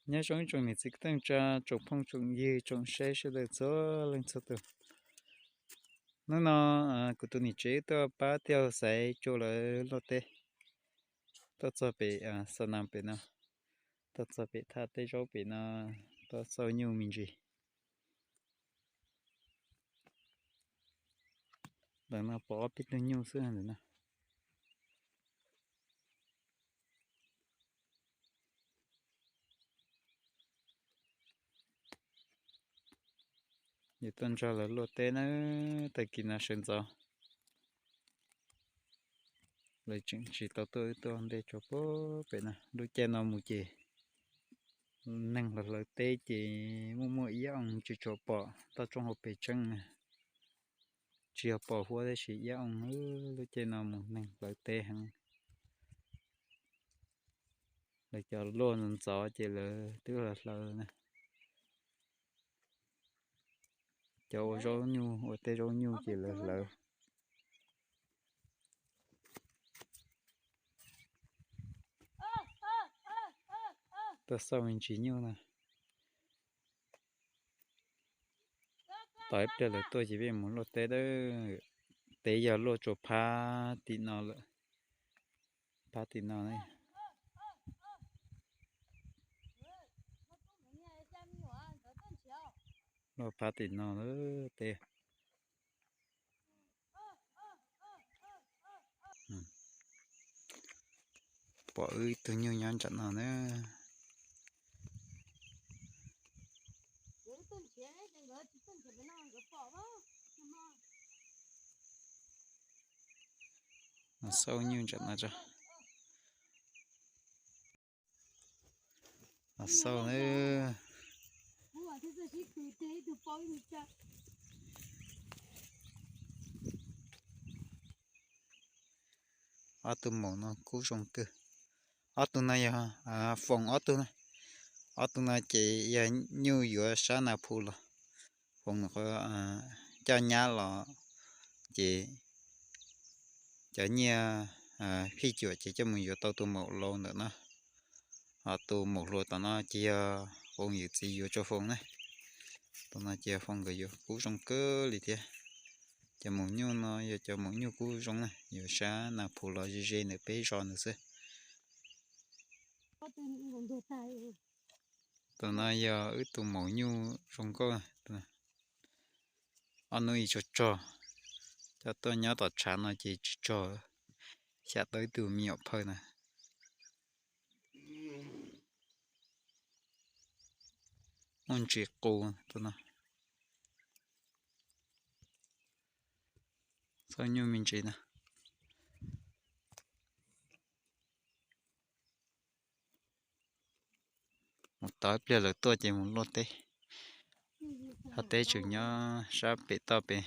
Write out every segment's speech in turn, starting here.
Nyob zoo ib tsoom niam txiv kwv tij neej tsa, tsoom phooj tsoom ywg tsoom saib sawv daws txhua leej txhua tus. Hnub no kuv tus niam tsev tuaj pab tij laug Xaiv Tsua lawv luaj teb. Tuaj txog pem xa nas pem no, tuaj txog pem thaj teb zaub pem no, tuaj xauj nyuj me ntsis. Ntawm no pom ob peb tug nyuj xwb ntawm no. Yuav tuaj nrog lawv luaj teb na, tag kis no sawv ntxov. Lawv tseem tsis tau tuaj, wb tuaj ntej tso pem no. Lub caij no mus ces neeg los hlawv teb ces muaj muaj iab oo tsis tshua pom toj roob hauv pes tseeb na. Tsis yog pom huab tab sis iab oo, lub caij no mus neeg hlawv teb heev. Lawv cov luaj ntxov ntxov ces lawv twb los hlawv na. Cov ua zaub nyuj, ua teb zaub nyuj ces lawv hlawv. Tuaj xauj me ntsis nyuj na. Tos ib pliag lawv tuaj ces peb mus luaj teb. Teb yog luaj tsuas phab tim no lawm. Phab tim no. Luaj phab tim no lawm teb. Pom wb ib tug nyuj nyob nram no na. Xauj nyuj nram no tso. Xauj na. Ob tug maum no kub zoo kawg. Ob tug no yog foom ob tug na. Ob tug no ces yog nyuj yuav sab Nas Phus los foom qhov coj nyab los ces cov nyiaj phij cuam ces coj mus yuav tau tus maum laus ntawm no. Ho tus maum hluas tom no ces yog foom yawm txiv yuav rau foom na. Tom no ces foom nkawd yuav kub zoo kawg li thiab. Cov maum nyuj no yog cov maum nyuj kub zoo na, yuav sab Nas Phus los ze ze ntawm peb zos ntawd xwb. Tom no yog wb tus maum nyuj zoo nkauj. Ob hnub ib tsog tsog, coj tuaj nyob tom tshav no ces tsis tsog, xyam tau ib tug me nyuam phawj na. Muaj ntsis qus tom no. Xauj nyuj me ntsis na. Mus tos ib pliag lawv tuaj ces mus luaj teb. Thaj teb tseem nyob sab pem toj pem.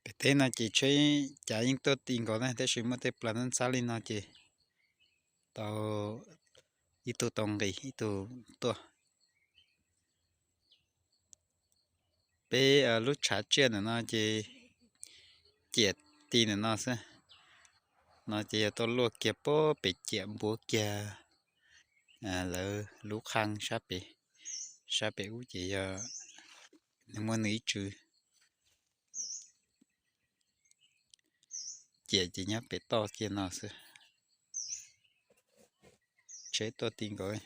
Pem teb no ces tsheb cav yeej tuaj ti nkaus na, tab sis muaj tej plas ntxhab ntxhab li no ces tau ib tug tau nqis ib tug tuaj. Peb lub tshav tsiaj ntawm no ces ciam ti ntawm no xwb. No ces yog tuaj luaj kiag pem ciam npuab kiag lawv lub qhab sab pem. Sab pem ub ces yog nws muaj nws ib tswv. Ciam ces nyob pem toj kiag no xwb. Tsheb tuaj ti nkaus.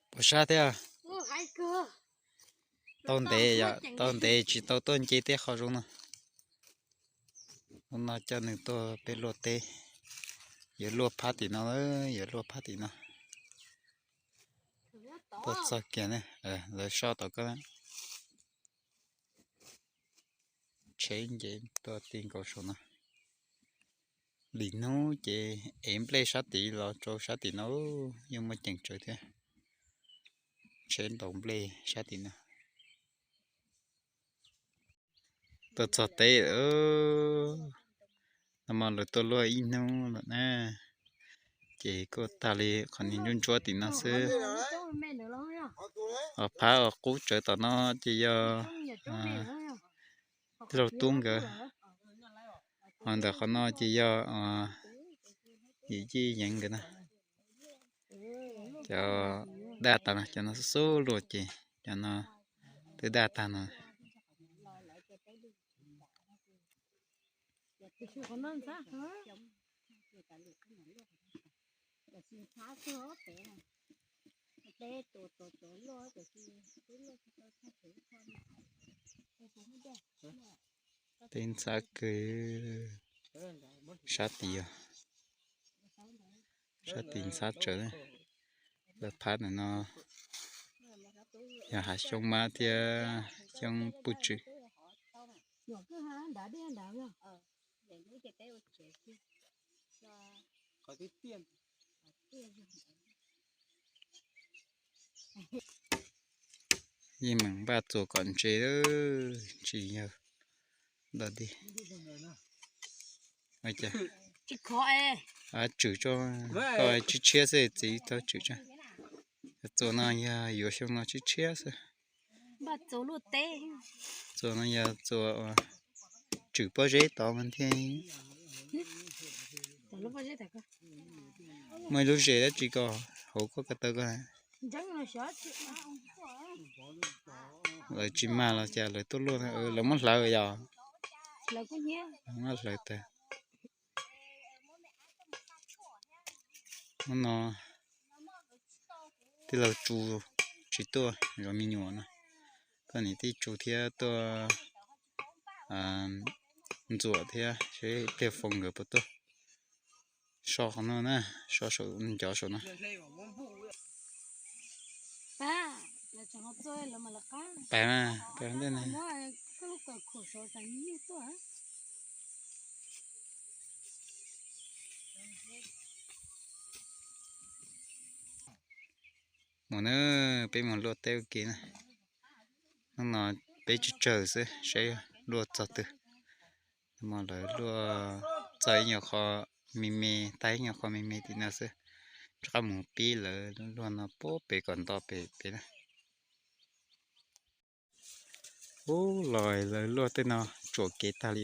Puas sab thiab? Tau ntev, tau ntev tsis tau tuaj nce tej qhov zoo no. Hnub no coj nws tuaj peb luaj teb. Yuav luaj phab tim no, yuav luaj phab tim no. Tuaj txog kiag ne, lawv soj tom koj. Tsheb nce tuaj ti nkaus saum no. Lim hnub ces ev nplej sab tid los rau sab tim no, yeej muaj ceem tsawv thiab. Tsheb ntaus nplej sab tim no. Tuaj txog teb lawm. No mas lawv tuaj luaj ib hnub lawm na, ces kuj tag li qhov niag ntsuab ntsuab tim no xwb. Ho phab uas qub tsawv tom no ces yog Lauj Tub nkawd. Ho ntawm qhov no ces yog yim yij yeev nkawd na. Cov daj tas no, cov no xub xub luaj ces cov no twb daj tag no. Tej ntxhab kawg sab tid, sab tid ntxhab tsawv. Lawv phab ntawm no yog hav xyoob mab thiab xyoob puj tswm. Yeej meem npaj txuas kom ntse, tsis yog dog dig. Tswm tso, koj tshiab tshiab xwb txiv tau tswm tso. Txuas no yog yuav xyoo no tshiab tshiab xwb. Txuas no yog txuas tswm pob zeb tod mas thiaj. Muaj ib lub zes dab tsi ko hauv koj ko taw ko. Lawv tsis mag los cas lawv tuaj luaj, lawv muab hlawv yom. Muab hlawv tag. Hnub no tij laug Tsu tsis tuaj zov me nyuam no, koj niam tij Tsu thiab tuaj ntxuam thiab seb pliag Foo nkawd puas tuaj. So qhov no na, so saum ncov saum no. Pais mas, pais ntej na. Mus na, peb mus luaj teb ua ke na. Hnub no peb tsis tsawg xwb, seb luaj txog twg. Hnub no lawv luaj txog ib nyuag qho me me, tag ib nyuag qho me me tim no xwb. Rov qab mus pib lawv luaj no puag pem kom nto pem peb na. Ub, los lawv luaj tej no tsuam kev tag li.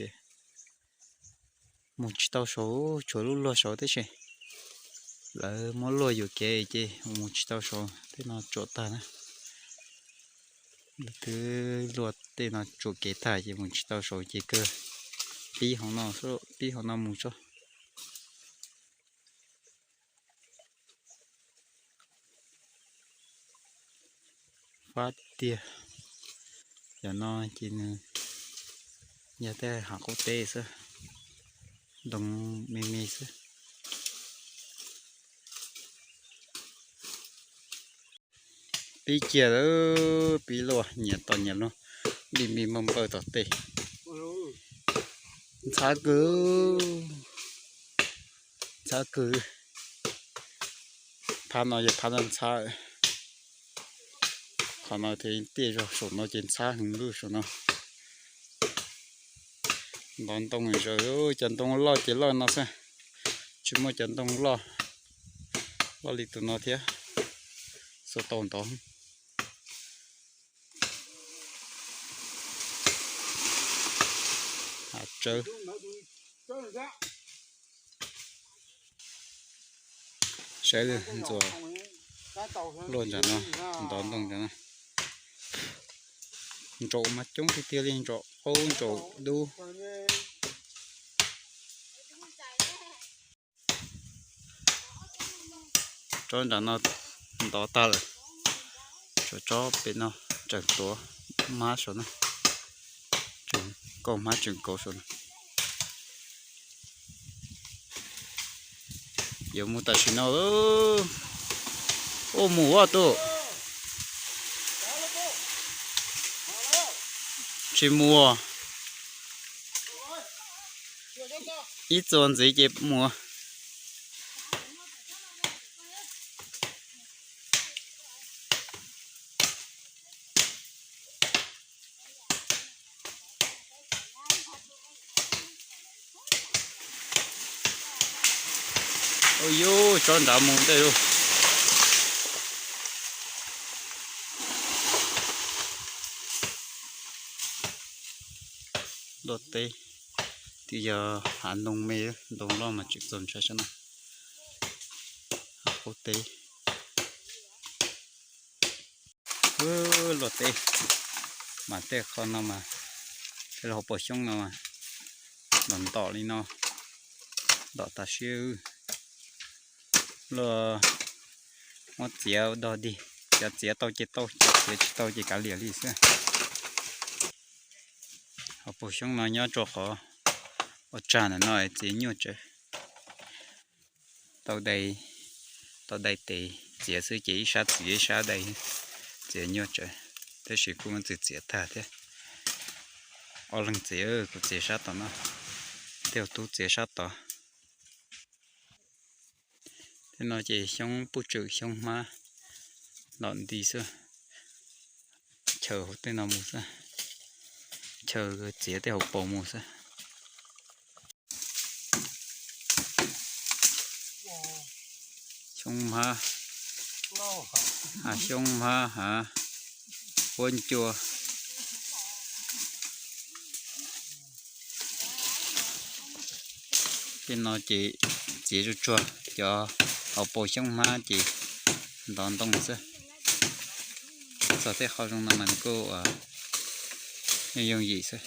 Mus tsis tau saud, tshuav lub luag saud tib si. Lawv muab luaj yuam kev ces mus tsis tau saud, tej no tsuam tag na. Lawv twb luaj tej no tsuam kev tag ces mus tsis tau saud ces kawg pib hauv no, pib hauv no mus tso. Fab tiag. Cov no ces nws yog tej hav qub teb xwb, ntoo me me xwb. Pib kiag lawm, pib luaj nyias tos nyias luaj, npij npij npawj npawj tom tej. Ntxhab kawg, ntxhab kawg. Phab no yog phab ntxhab. Qhov no ces tiaj zog, saum no ces ntxhab heev lawm saum no. Ntov ntoo zaws, cov ntoo loj ces loj no xwb, tsis muaj cov ntoo loj, loj li tus no thiab. Xuas tau ntov. Hav tsawb. Saib ntxuav luaj nram no, ntov ntoo nram no. Ntsaum mas coob tiag tiag li, ntsaum qaub ntsaum dub. Tsob nram no ntov tag lawm, tshuav tsob pem no tseem tuav hmab saum no, tseem kauv hmab tseem kauv saum no. Yuav mus tam sim no. Ua mus ua tus. Tsis mus. Ib txuas ntxiv ces mus. Ua yus tsob nrad mus ntej lauj. Luaj teb, twb yog hav ntoo me, ntoo loj mas tseem txaus ntshai sab no. Hav qaum teb, luaj teb, mas tej qho no mas, tej hauv paus xyoob no mas, ntom ntom li no, ntom tas siab. Luaj muab txiav dog dig, cov txiav tau ces tau, cov txiav tsis tau ces kav liam li xwb. Hauv paus xyoob no nyob rau qhov ua tsag ntawm no txiav nyuaj tsawv. Tau dai, tau dai tes txiav xwb ces ib sab txiav ib sab dai, txiav nyuaj tsawv, tab sis kuj muaj txwv txiav tag thiab. Ob leeg txiav, kuv txiav sab tom no, tej tub txiav sab tod. Tej no ces xyoob puj tswm xyoob hmab, ntom nti xwb, chaw hauv tej no mus xwb, chaw txiav tej hauv paus mus xwb. Xyoob hmab, hav xyoob hmab, hav huab ncua. Tej no ces txiav tsuag tsuag, cov hauv paus xyoob hmab ces ntov ntoo xwb. Txog tej qho zoo no mas nws kuj yooj yooj yim xwb.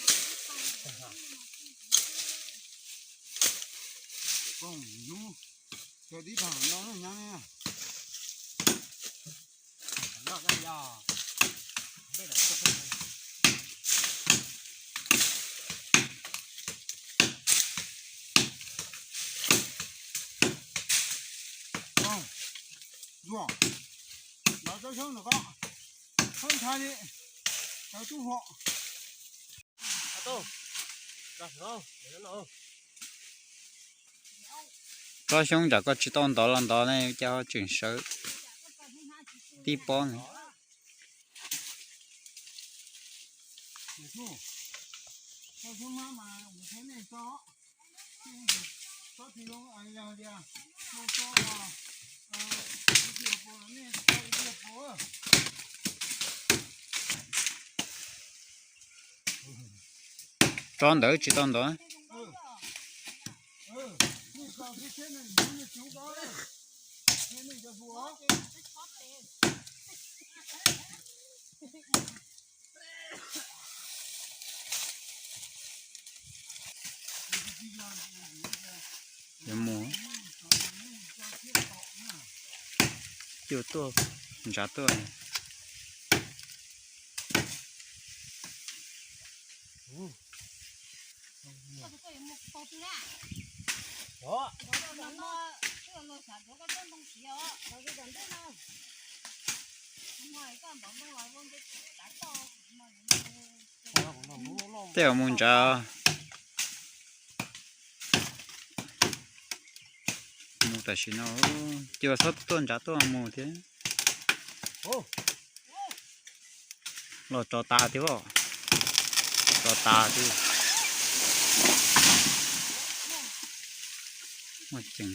Tsob xyoob nram koj tsis tau ntov los ntov ne, cas ho tseem sawv tib pob ne. Tsob ntawd tsis tau ntov. Yuav mus, cuaj tuaj, ntshav tuaj. Tej zaum mus ntshav. Mus tam sim no, ces txhob tuaj ntshav tuaj mus thiab. Los tso tas thiab os. Tso tas thiab. Muaj ceem.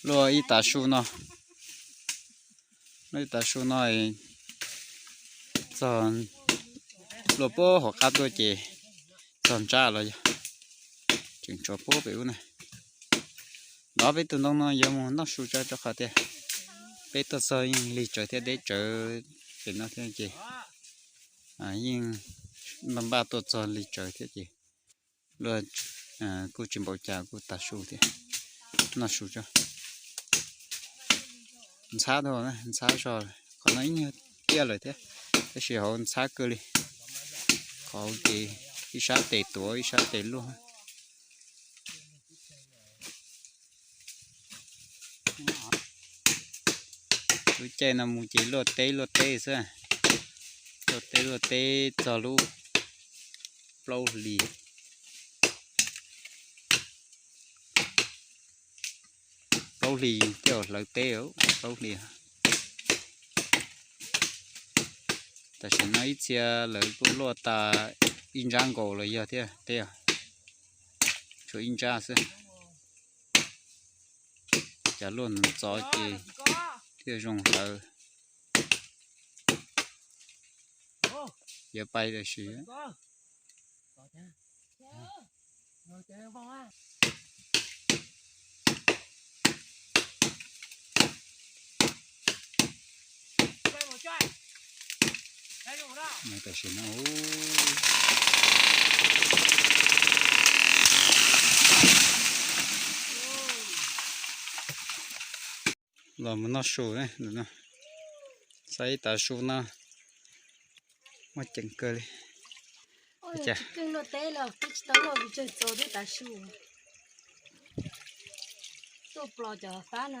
Luaj ib tav su no, luaj ib tav su no, txog luaj puag hauv qab tuaj ces txog ntsab los yog tseem tshuav puag pem ub na. Nov peb tus ntoo no yuav mus noj su tso rau qhov tias peb tuaj txog yeej lig tsawv thiab deb tsawv pem no thiab ces yeej npaj npaj tuaj txog lig tsawv thiab ces luaj kuj tsis npaum cas kuj tav su thiab noj su tso. Ntxhab dhau, ntxhab zog, qhov no ib nyuag tiaj lawm thiab, tab sis hauv ntxhab kawg li. Qhov ces ib sab tes tuav ib sab tes luaj. Lub caij no mus ces luaj teb luaj teb xwb, luaj teb luaj teb txog lub plaub hlis. Plaub hlis tej zaum hlawv teb, plaub hlis. Tam sim no ib txhia lawv kuj luaj tas ib ntsab nkaus los yog thiab teb os. Tshuav ib nrab xwb. Cov luaj ntxov ces thiaj zoo hlawv. Yuav pais tam sim. Tam sim no los mus noj su, xav ib tav su no muaj ceem kawg li. Luaj teb los twb tsis tau luaj, tsawg txaus twb tav su. Tuaj plos cov fab no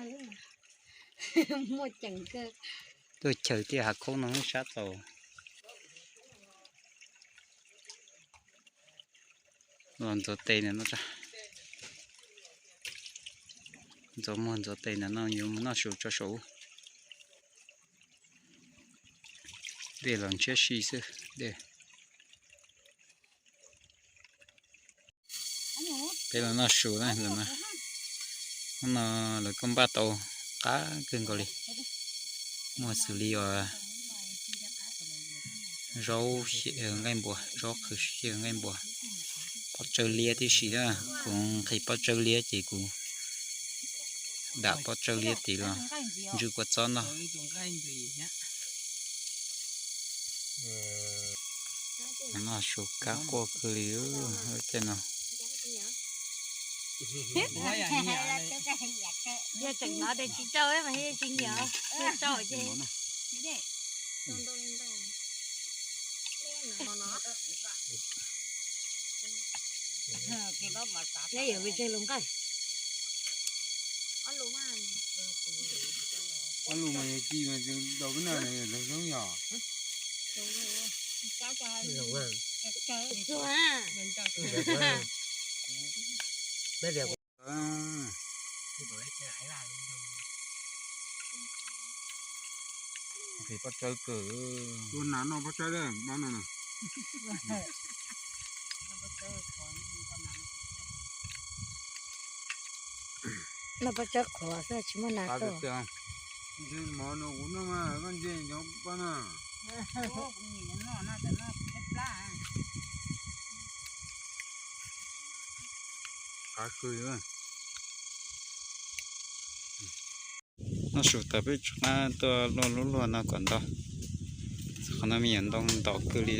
muaj ceem kawg. Tuaj chaw tiaj hav khaub no sab txaus. Los ntxuav tes ntawm no, ntxuav muag ntxuav tes ntawm no yuav mus noj su tso saum. Dej los ntshiab si xwb dej. Peb los noj su na, hnub no lawv kuj npaj tau qab kawg nkaus li. Muaj xws li uas zaub xyaw nqaij npua, zaub qhwv xyaw nqaij npua, pob tsawb liab tib si na. Kuv nqhis pob tsawb liab ces kuv dam pob tsawb liab tid los ntsw kua txob noj. Noj su kab quaj kawg li lub caij no. Yog tseem hnov tias tsis tsaug mas yeej tsis nyiam, tsaug ces. Neb yuav pes tsawg lus nqaij? Ob lus mas yog ci mas daus peb na, yog zoo yog. Nqhis pob tsawb kawg. Ua nas noj pob tsawb, pob no na. Noj pob tsawb qhuav xwb tsis muaj nas tuaj. Mov no kuv noj mas koj ntse cov pob na. Qav kawg. Noj su tas peb rov qab tuaj luaj lub luag no kom ntau. Qhov no me nyuam ntoo ntaus kawg li.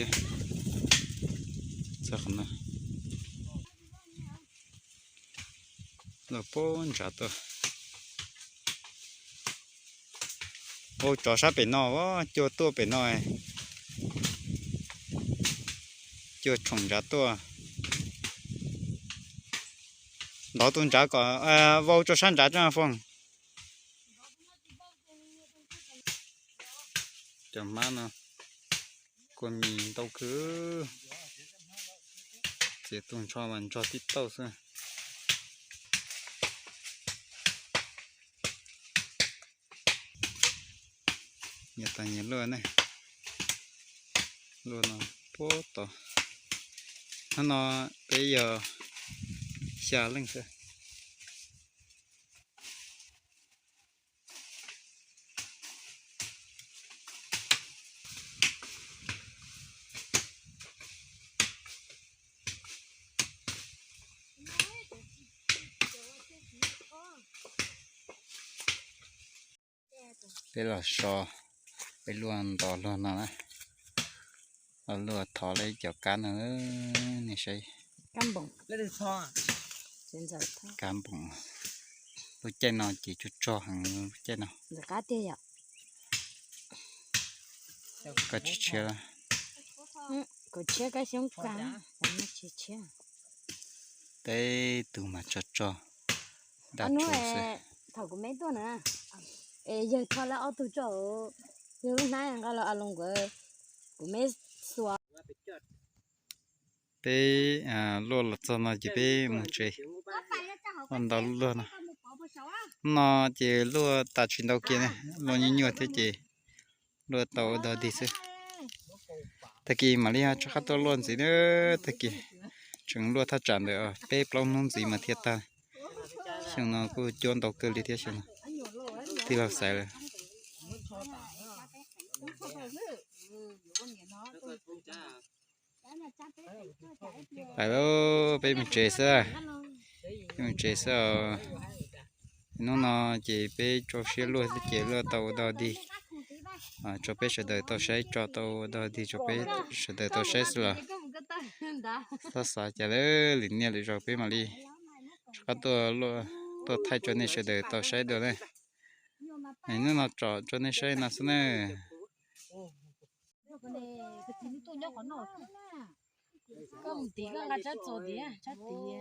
Qhov no luaj pem nrad tuaj. Vau tsov sab pem no, cuag tuaj pem no. Cuag tshoom nrad tuaj. Ntov tus nrad kom vau rau sab nrad tso Foom. Cov hmab no kua mis ntau kawg. Txiav tus ntsho mas ntsog tib tauj xwb. Nyias tas nyias luaj ne. Luaj no puag tod. Hnub no peb yog xya leej xwb. Peb los so, peb luaj nto luag no na. Luaj thov lawm cov kab no, nej saib. Kab npoom. Lub caij no ces tsuag tsuag heev lub caij no. Koj tsis tshiab los? Kuv tshiab kab xyoob kas, tsis tshiab. Peb tug mas tso tso, dab tsuag xwb. Thaum kuv me tuaj na, es yawg tho lawv ob tug tso, yawg lub hnab nqa los a loo nkawd, kuv me xuas. Peb luaj los txog no ces peb mus tsev. Luaj ntau luaj no. No ces luaj tas tsis ntau kiag ne, luaj nyuaj nyuaj thiab ces luaj tau ua dog dig xwb. Tag kis mam li rov qab tuaj luaj ntxiv na, tag kis tseem luaj thaj tsam ntawm peb plaub hnub ntxiv mas thiaj tag. Xyoo no kuj cuab ntau kawg li thiab xyoo no. Tij laug xaiv lawm. Pais lauj, peb mus tsev xwb. Peb mus tsev xwb os. Hnub no ces peb tso siab luaj xwb ces luaj tau ua dog dig. Tso peb sawv daws tau saib, tso tau ua dog dig tso peb sawv daws tau saib xwb los. Txhob xav cas lawm, lwm niaj lwm zaus peb mam li rov qab tuaj thaij tso nej sawv daws tau saib dua na. Hnub no tsom tso nej saib no xwb na. Koj mus tim koj nqa tsab txuas tim, tsab tim.